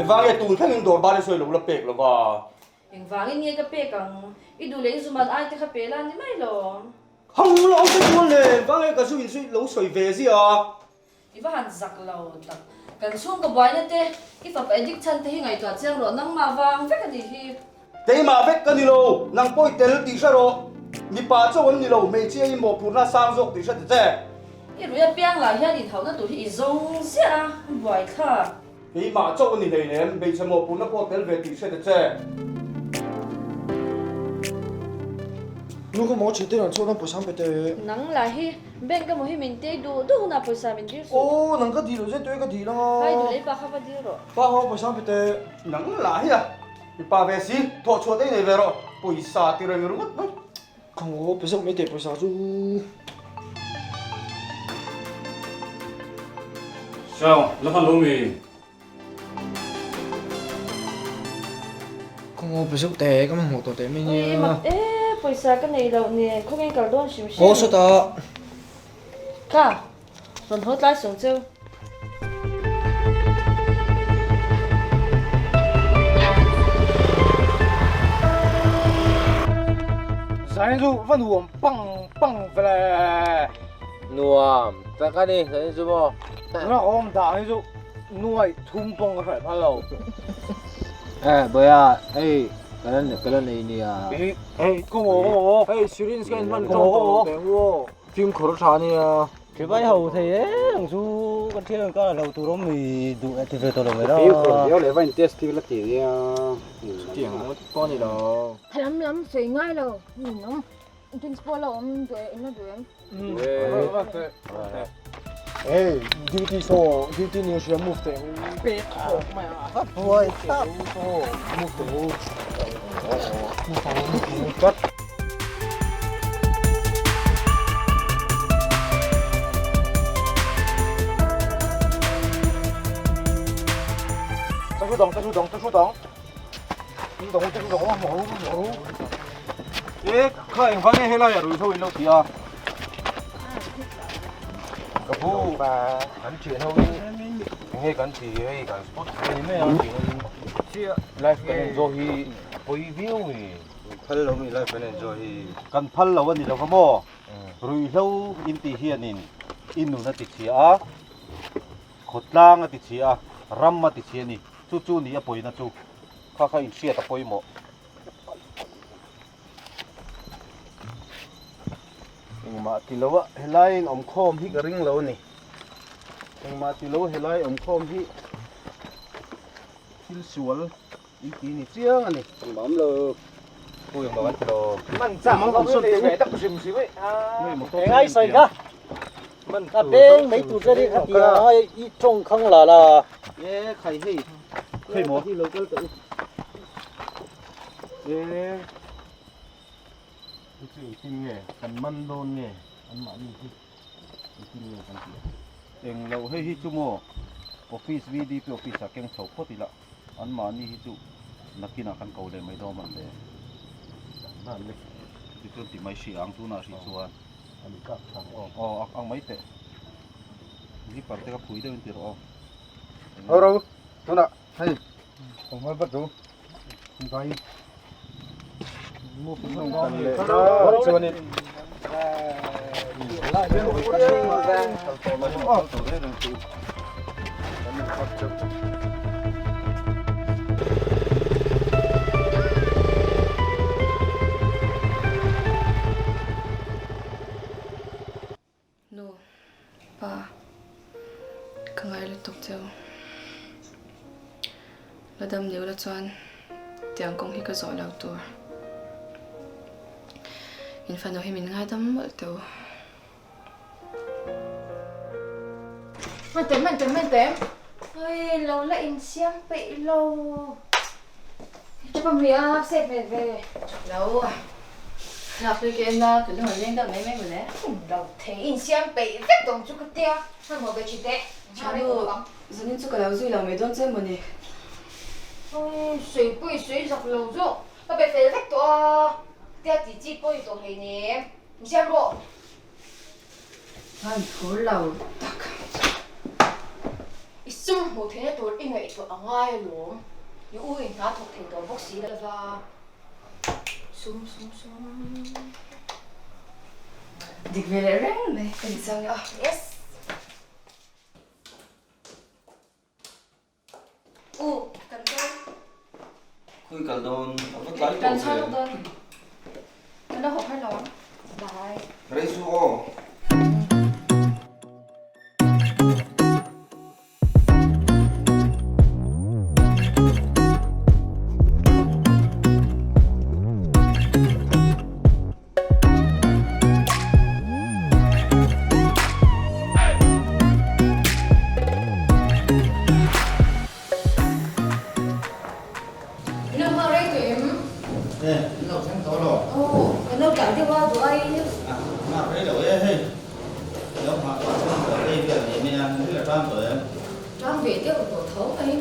Engvang nge tun thlengin dawr bar i sawi lo la pek lo va? Engvangin nge ka pek ang? I duh leh i zuman ai te kha pe la ni mai lawm. Hang lo ang te chuan le, engvang nge ka zu in sawi lo sawi ve zia a? I va han zak lo tak. Kan chhungkaw buaina te, i fapa addict chhan te hi ngaihtuah chiang rawh, nangmah vang vek a nih hi. Keimah vek ka ni lo, nang pawh i tel tih hre rawh. Mipa chauh an ni lo, hmeichhia hi mawhphurhna sang zawk tih hre ta che. I rui apiang lah hian inhauhna tur hi i zawng ziah a, a buaithlak. Keimah chauh a ni hleinem, hmeichhe mawhphurhna pawh tel ve tih hre ta che. Nu ka maw ṭhinte rawn chhuak dawn pawisa an pe teh. Nang lah hi bank emaw hi min tei duh duh hunah pawisa min dil suh. Aw nang ka dil lo zet tawh e ka dil ang a. Hai duh leh i pa kha va dil rawh. Pa kha pawisa an pe teh. Nang lah hi a mipa ve si, thawh chhuah te i nei ve rawh, pawisa ti reng ringawt mai. Ka ngaw pe zauh mai teh pawisa chu. Sao, la hman lo mi? Ka ngaw pe zauh teh, ka mamawh tawh teh mai nia. Ui mak e, pawisa ka nei loh nen, khawngin kal dawn hrim hrim. Aw sawtah. Kha, rawn haw tlai sawng cheu. Zain chu va nuam pang pang ve le. Nuam tak a ni zain chu maw. Tuna ka awm dah hi chu nuai thum pawng ka hraih phal lo. Eh Boya hei ka la ka la nei nia. Hei ka maw ka maw. Hei syringe ka inhman tawng tawh lo teh u aw. Fimkhur tha nia. Thil vai ho thei em ang chu kan thian ang kar lo tur awm mi duh e ti ve tawh lo mai la. Fimkhur viau leh va in test tir la ti nia. Chutiang ang pawh a ni lo. Lam lam sawi ngai lo min awm principal a awm duh em in la duh em. Hey duty saw duty ni hria move teh ang pe thawk mai a va buai tak move teh u move ang move vat. E kha engvang nge helai a ruihhlo in lo ti a ka pu kan thian ho in enge kan ti hei kan spot thei mai a life kan enjoy hi a pawi viau mi. Phal lo mi life kan enjoy hi. Kan phal lo a ni lo va maw? Ruihhlo in tih hianin i nun a ti chhia a, khawtlang a ti chhia a, ram a ti chhia a ni. Chu chu ni a pawina chu. Kha kha inhriat a pawimawh. Engmah ti lo a helai in awmkhawm hi ka ring lo a ni. Engmah ti lo helai awmkhawm hi thil sual. In ti ni chiang a ni. Mam lo. Pui ang kan ti lo. Man chak ang kan sawn ve tak hrim hrim e. Engai sawi kha. A beng mai tur che ri kha tia i tawng khang la la. E khai hei. Khai maw? Lo kal teh u. E. Chu engtin nge kan man dawn nge an mahni hi engtin nge kan tih ang. Eng lo hei hi chu maw office VDP office ah keng chho phawt ila. An mahni hi chu nakinah kan ko leh mai dawn ang le. Dan le. Tichuan ti mai hri ang tunah hrih chuan. Ani kap tha ang aw. Aw ang mai teh. Zipper te kha phui deuhin ti rawh aw. Ho ro tunah hei kawng vat ru. Vai. Move kan leh chuanin. Nu, pa, ka ngai lutuk cheu. La dam ni ula chuan tiang kawng hi ka zawh lo tur. In fanu hi min ngaidam mawlh teh u. Hman tem hman tem hman tem. Oi lo la insiam peih lo. Chapa mi a set ve ve. Lo. Lak tui ka en a, ka lung an leng deuh mai mai mawle. Lo thei insiam peih vek tawng chu ka tia. Hmanhmawh ve thin teh. Chhanu, zanin chu ka lo zui lo mai dawn che mawni. Oi sawi pawh i sawi zak lo zawk. Ka be fel vek tawh a, tia ti chi pawh i tawh hleinem. Insiam rawh. Hman phur lo tak. I sawi. Sum hmuh theihna tur i ngaihtuah a ngai alawm. I u in hna thawk thei tawh bawk si lova. Sum sum sum. Dik ve leh reng mai ka ni chang a. Yes. U, kan kal. Khawi kal dawn? A va tlai tawh ve. Kan chhuak lawk dawn. Kan la haw har lo ang. Bye. Rei chu aw. Min lo nghak rei tawh em? E, min lo thleng tawh lo. Aw, kan lo tlai deuh a, duh ai. A, nghak rei lo e hei. Lo nghak pah chuan ka rei vel ni mai a, min la tang tawh em? Tang ve deuh tawh tho mai.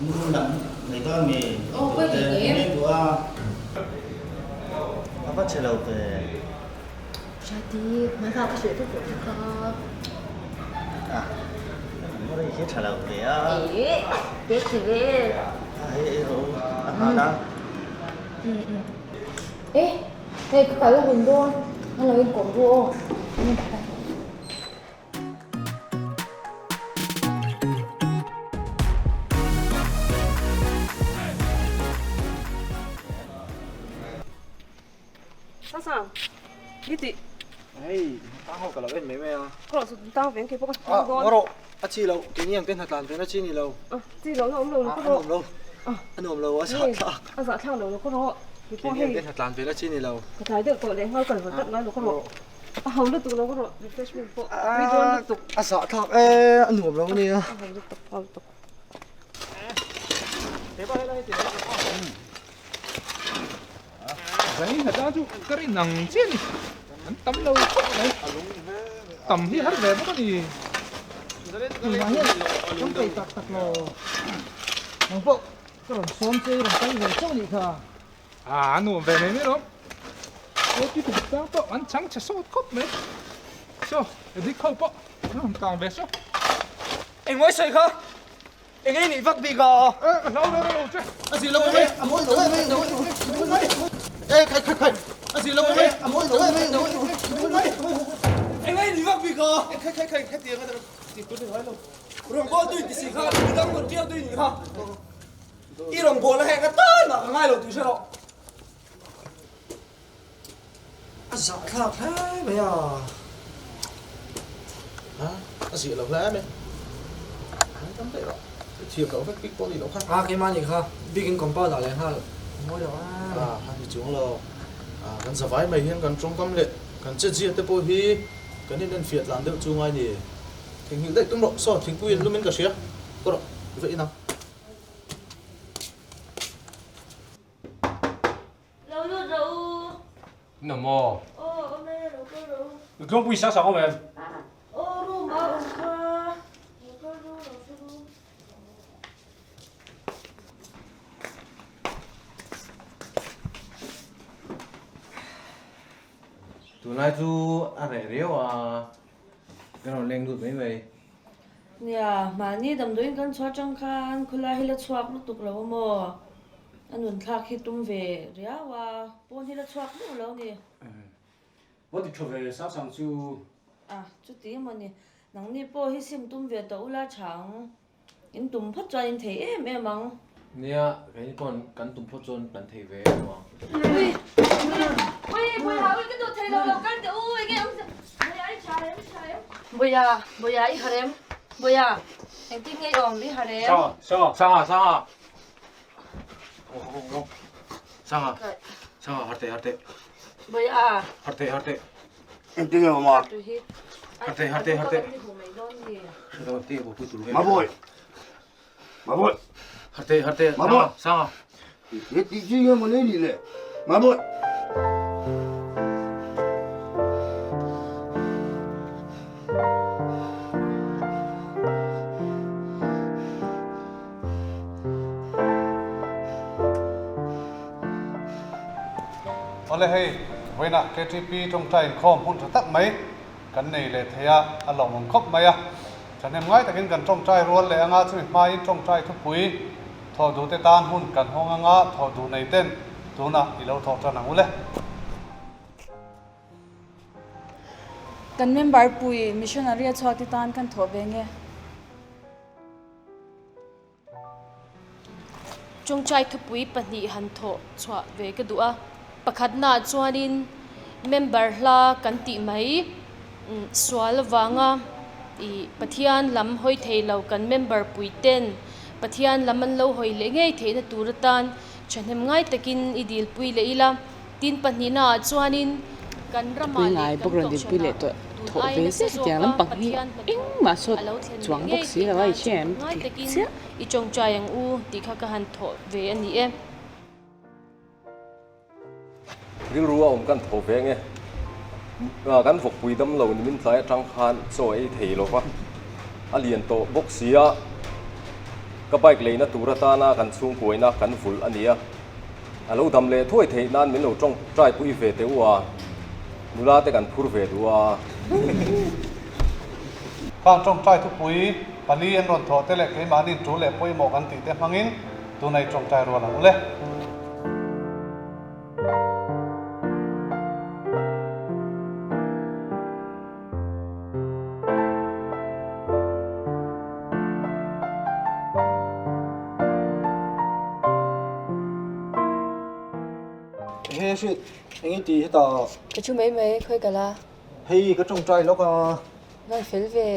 Mun dang nei dawn mi? Aw, pawi hle em? Min duh a. A va che lo ve. Hriati, hmanhla ka hrilh vek tawh che kha. A, ka rei hi tha lo ve a. E, te che ve. A hei ei rawh u, a nghal a. E, hei ka kal a hun dawn, a lo inkawm ru aw. Sasa, ni ti. Hei, tang ho ka lo en mai mai a. Ka lo tang ve ang kei pawh ka tang dawn. Ah, rawh, a chi lo, keini ang te hna tlan ve na chi ni lo. Ah, chi lo na awm lo lo ka rawh. A nuam lo, a nuam lo, a zah thlak. A zah thlak lo lo ka rawh. Keini ang te hna tlan ve na chi ni lo. Ka tlai deuh tawh leh nghal kal vat vat ngai lo ka rawh. A ho lutuk lo ka rawh refreshment pawh tui dawn lutuk. A zah thlak e, a nuam lo ania. A ho lutuk, a ho lutuk. Zai hna ta chu ka rin ang chiah a ni. An tam lo khawp mai. Tam hi har ve bawk a ni. Tunah hian kan peih tak tak lo. Nang pawh ka rawn sawm che i rawn kal ve chauh nih kha. A nuam ve mai mai lawm. Aw ti tum tang pawh an chang chhe sawt khawp mai. Saw edik ho pawh an rawn kang ve saw. Engmawi sawi kha eng ei nih vak bik a. E ka hlau ve lo che. A zir lo mai a mawi lo mai e khai khai khai a zir lo mai a mawi lo mai eng ei nih vak bik a. E khai khai khai hetiang a ti tur ni ngai lo. Rawngbawl tui ti si kha midang rawn tiau tui nih kha. I rawn bawl a heng atan mah ka ngai lo tih hre rawh. A zah thlak hle mai a. A, a zih lo hle mai. An tam daih rawh. I thiam loh vek bik pawh ni loh kha. A, keimah nih kha. Bikin compound ah leh nghal mawi lo a. A, a ni chuang lo. A, kan zavai mai hian kan tawngkam leh kan chetzia te pawh hi kan inenfiah tlan deuh chu ngai ni. Theihnghilh daih tum rawh. Saw, thingpui in lum in ka hria. Ka rawh, va in ang. Lo lut rawh u. Ina maw? Aw, awm e, lo kal rawh u. Tlawngpui sang sang awm em? Aw, room a awm kha. Lo kal ru, lo hre ru. Tunlai chu a reh riau a, ka rawn leng lut mai mai. Nia, mahni damdawiin kan chhuah atang khan khawlai hi la chhuak lutuk lo a maw? A nun thlak hi tum ve riau a, pawn hi la chhuak meuh lo ni. Vaw ti tha ve sang sang chu. A, chuti emaw ni. Nangni pawh hi sim tum ve tawh ula tha ang. In tum phawt chuan in thei em em ang. Nia, keini pawn kan tum phawt chuan kan thei ve em ang. Ui! Ui! Bawiha, ui ka duh thei lo, lo kal teh u, enge awm se. Bawiha i tha em, i tha em? Bawiha, Bawiha i harh em? Bawiha, engtin nge i awm, i harh em? Sanga, Sanga, Sanga, Sanga! Sanga, Sanga, harh teh, harh teh. Bawiha. Harh teh, harh teh. Engtin nge awm a? Harte, harte, harte. Mabawi! Mabawi! Harte, harte. Mabawi! Sanga. He tih chi nge maw nei nih le? Mabawi! Awle hei, vawiinah KTP tawngtai inkhawm hun tha tak mai kan nei leh thei a, a lawmawm khawp mai a. Thahnem ngai takin kan tawngtai rual leh anga chumi hmain tawngtai thupui thawh duhte tan hun kan hawng anga thawh duh nei ten tunah i lo thawh tan ang u le. Kan member pui missionary a chhuak te tan kan thawh ve nge? Tawngtai thupui pahnih han thawh chhuah ve ka duh a, pakhatnaah chuanin member hla kan tih mai sual avanga ih Pathian lam hawi thei lo kan member pui ten Pathian lam an lo hawi leh ngei theihna tur atan thahnem ngai takin i dilpui leh ila. Tin pahnihnaah chuanin kan ramah Tui leh ngai kan bawk rawn dinpui leh kohhranah tawh tun thawh ai ve nasa zet hetiang zawka lampang hi Pathian hnathawh engmah sawt a lo thlen leh chuang bawk ngei si theih lo a nan i hria em ngai ti takin chiah. I tawngtai ang u tih kha ka han thawh ve a ni e. Rilru a awm kan tho ve nge. Kan vawkpui dam lo ni min tlai atang khan chaw ei thei lo va, a lian tawh bawk si a, ka bike leina tur atana kan chhungkuaina kan vulh a ni a. A lo dam leh thuai theih nan min lo tawngtai pui ve teh u a, nula te kan phur ve duh a. Khang tawngtai thupui pali an rawn thawh te leh keimahni tul leh pawimawh kan tih te hmangin tunah i tawngtai rual ang u le. He hrit, eng i ti hetah? Ka thu mai mai, khawi ka la. Hei, ka tawngtai lawk a. Vai fel ve.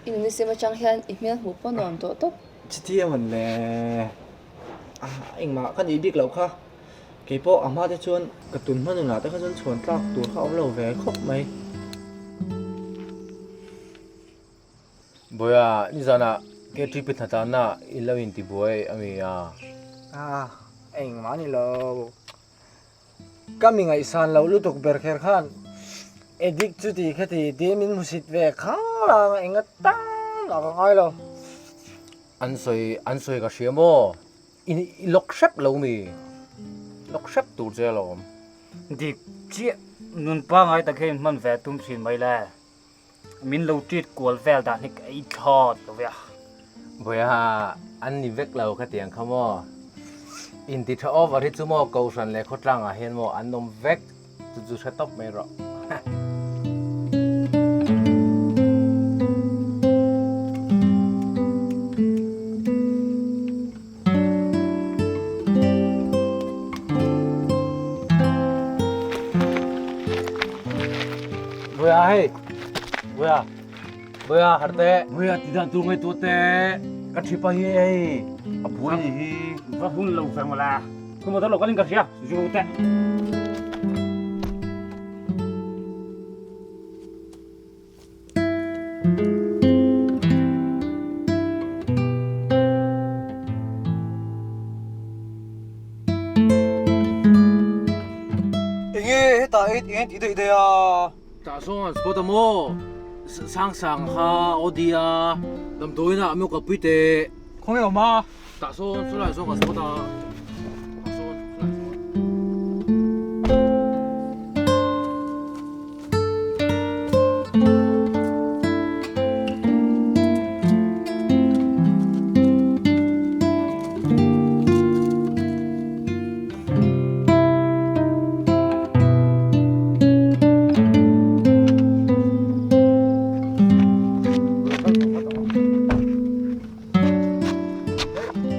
I nuna sim atang hian i hmel hmuh pawh nuam tawh tawp. Chiti a man le. Engmah ka nih bik loh kha. Keipawh a hma te chuan ka tun hma nunah te kha chuan chhuan tlak tur kha awm lo ve khawp mai. Bawiha, nizanah KTP hnatlana i lo intibuai a mi a? A, engmah a ni lo. Ka mi ngaihsan loh lutuk ber kher khan addict chu ti kha ti tiin min hmusit ve khanglang a, enga tan ah ka ngai lo. An sawi, an sawi ka hria maw? I lawk hrep lo mi? Lawk hrep tur che alawm. Dik chiah, nun pangai tak hian hman ve tum thin mai le. Min lo treat kual vel dan hi ka ei thlawt lo ve a. Bawiha, an ni vek lo kha tiang kha maw? Inti tha over hi chu maw Kohhran leh khawtlangah hian maw an awm vek chu chu hre tawp mai rawh. Boya hei Boya Boya har te Boya ti dan tur ngai tu te ka thipa hi hei a buai ni hi va hun lo ve mawla kuma ta lo kalin ka hria zu te Enge hetah ei enge tih daih daih a? Tah sawn an spot a maw? Sang sang kha Audi a damdawiin ah milk a pui teh. Khawnge awm a? Tah sawn chulai sawn ka spot a. Tah sawn chulai sawn.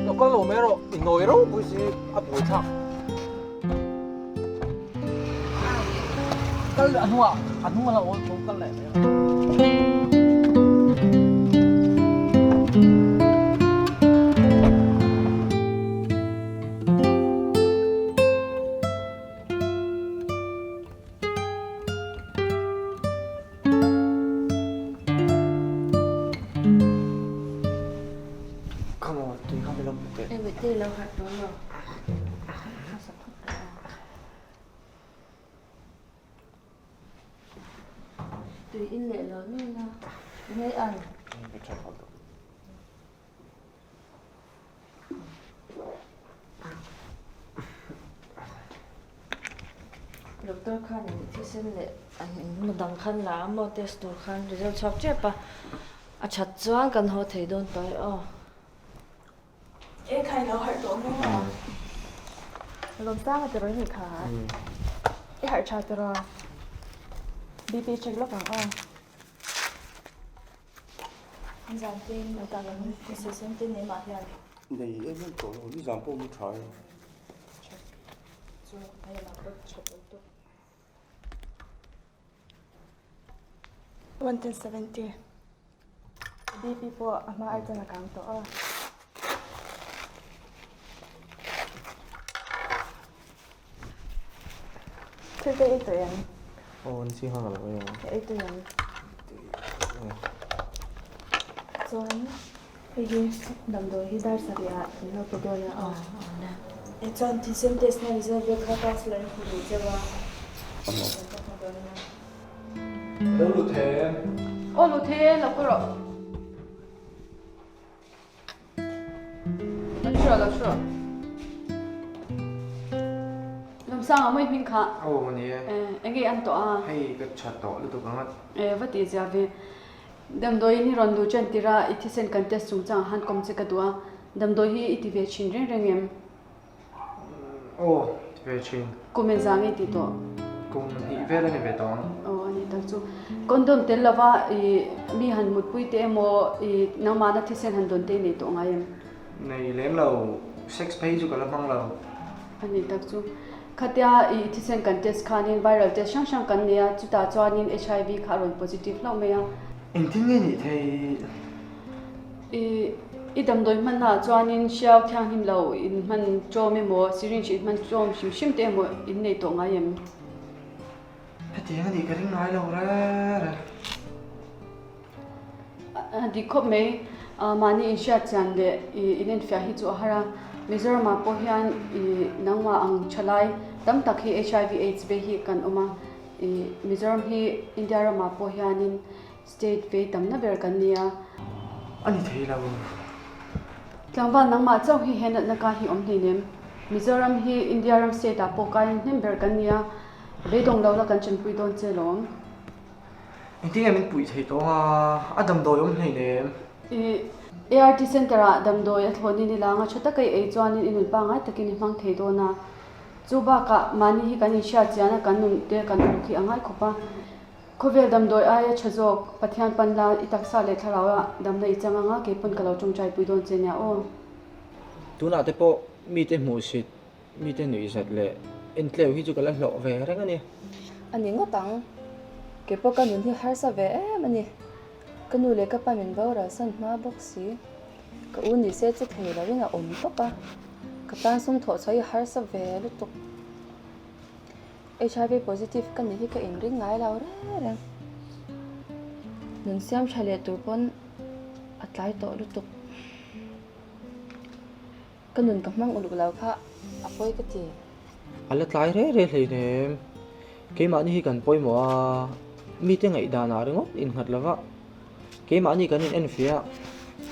Lo kal lo mai rawh, i nawi ropui si a buai thlak. Kal leh a hnungah, a hnung a lo awl tho kal leh mai rawh. Come on, tui kha min lo hmu teh. Wait, lo harh dawn lo. Tui in leh lo nual a, ngei ang. Doctor khan in thisen leh an dang khan la a maw test tur khan result chhuak tep a. A that chuan kan haw thei dawn tawh e aw. E khai lo harh tawh maw? Lawmsanga tiraw i nih kha? I harh tha tiraw? BP check lawk ang aw. Zan te in lo tak ang sawisem te nei mah hian. Nei em em tawh lo, nizan pawh mu tha e. Chu a lamah pawh tha tawh tawh. 170. BP pawh a hma ai chuan a kang tawh a. Thil te ei tawh em? Aw, an chi nghal lo e. Ka ei tawh em? Chuan hei hi damdawi hi dar sarih ah an lo pe dawn a. Aw, aw le. E chuan thisen test na result vel kha counsellor in hmu duh cheu a. Kan va hmu dawn nia. Lo lut thei em? Aw lut thei e, lo ka rawh. Lo thu rawh, lo thu rawh. Lawmsanga mawi hming kha. Aw ni e. Eng nge an tawh a? Hei ka tha tawh lutuk ang a. E va tih zia ve. Damdawiin hi rawn luh ṭan tir a, i thisen kan test chungchang ah han kawm che ka duh a. Damdawi hi i ti ve thin reng reng em? Aw, ti ve thin. Kum en zang i ti tawh? Kum hnih vel a ni ve tawh ang. Aw, a ni tak chu. Condom tel lova i mi han mutpui te emaw i nangmahna thisen han dawn te i nei tawh ngai em? Nei lem lo, sex phei chu ka la hmang lo. A ni tak chu. Khatia i thisen kan test khanin viral test hrang hrang kan nei a, chutah chuanin HIV kha a rawn positive hlauh mai a. Engtin nge nih theih? I i damdawi hmannaah chuanin hriau thianghlim lo in hman ṭawm emaw, syringe in hman ṭawm hrim hrim te emaw in nei tawh ngai em? Hetiang a nih ka ring ngai lo reng reng. A dik khawp mai, mahni inhriat chian leh i inenfiah hi chu a har a. Mizoramah pawh hian i nangmah ang thalai tam tak hi HIV aids vei hi kan awm a. I Mizoram hi India ramah pawh hianin State vei tamna ber kan ni a. A ni thei lo. Tlangval nangmah chauh hi he natna ka hi awm hleinem. Mizoram hi India ram state ah pawh kaiin hnem ber kan ni a, beidawng lo la kan chanpui dawn che lawm. Engtin nge min puih thei tawng a, a damdawi awm hleinem. I ART Centre ah damdawi a thlawnin i lang a, tha taka i ei chuanin i nun pangngai takin i hmang thei dawn a. Chu bakah mahni hi kan inhriat chian a, kan nun te kan uluk hi a ngai khawp a. Khawvel damdawi aia tha zawk, Pathian pan la, i taksa leh thlarau ah damna i chang anga kei pawn ka lo tawngtai pui dawn che nia aw. Tunah te pawh mite hmuhsit, mite nuihzat leh entleu hi chu ka la hlawh ve reng a ni. A ni ngawt ang, kei pawh ka nun hi harsa ve em a ni. Ka nu leh ka pa min boral san hma bawk si. Ka u ni se chu thei loin a awm tawp a, ka tan sum thawh chhuah hi harsa ve lutuk. HIV positive ka nih hi ka inring ngai lo reng reng. Nun siam tha leh tur pawn a tlai tawh lutuk. Ka nun ka hmang uluk lo kha a pawi ka ti. A la tlai reng reng hleinem. Keimahni hi kan pawimawh a, mite ngaihdanah ringawt innghat lova keimahni kan in enfiah a,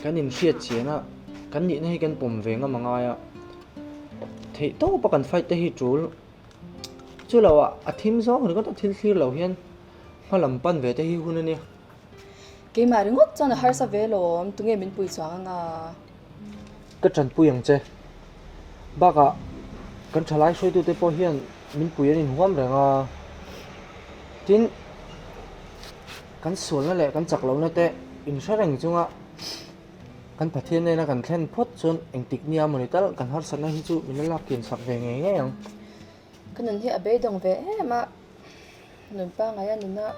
kan inhriat chian a, kan nihna hi kan pawm ve ngam a ngai a. Theihtawpa kan fight te hi tul. Chu lo ah a thim zawng ringawt a thil thlir lo hian hma lam pan ve te hi hun a nia. Keimah ringawt chuan a harsa ve lawm, tunge min pui chuang anga? Ka tanpui ang che. Bakah kan thalai hruaitute pawh hian min pui an inhuam reng a, tin kan sualna leh kan chak lohna te inhre reng chunga Kan Pathian nena kan thlen phawt chuan engtik nia mawni tal kan harsatna hi chu min la lak kian sak ve ngei ngei ang. Ka nun hi a beidawng ve em a, nun pangaia nuna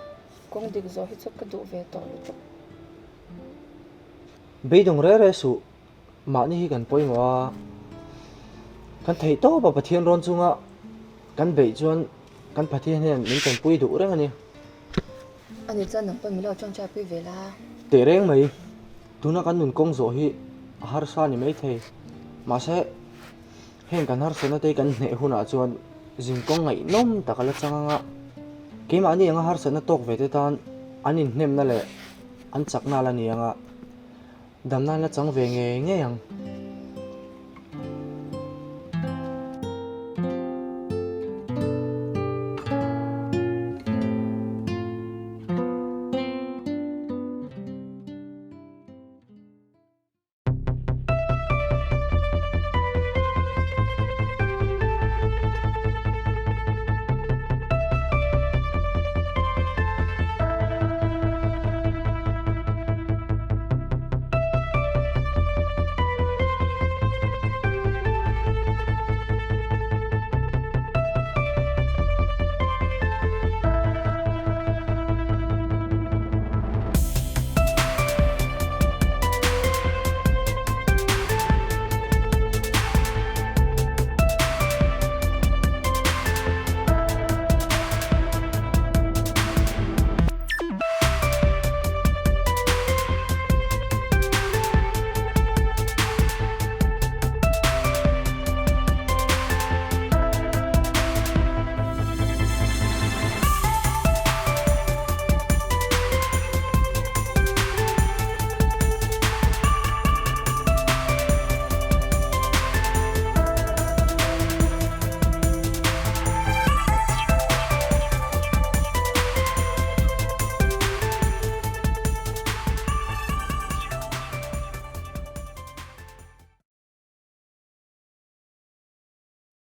kawng dik zawh hi chu ka duh ve tawh lutuk. Beidawng reh reh suh, mahni hi kan pawimawh a, kan theih tawp a Pathian rawn chunga kan beih chuan kan Pathian hian min tanpui duh reng a ni. Ani chuan nang pawn min lo tawngtai pui ve la. Teh reng mai, tuna kan nun kawng zawh hi a harsa a ni maithei. Mahse, heng kan harsatna te hi kan hneh hunah chuan zinkawng ngaihnawm tak a la chang ang a, keimahni anga harsatna tawk ve te tan an inhnemna leh an chakna a la ni ang a, damna an la chang ve ngei ngei ang.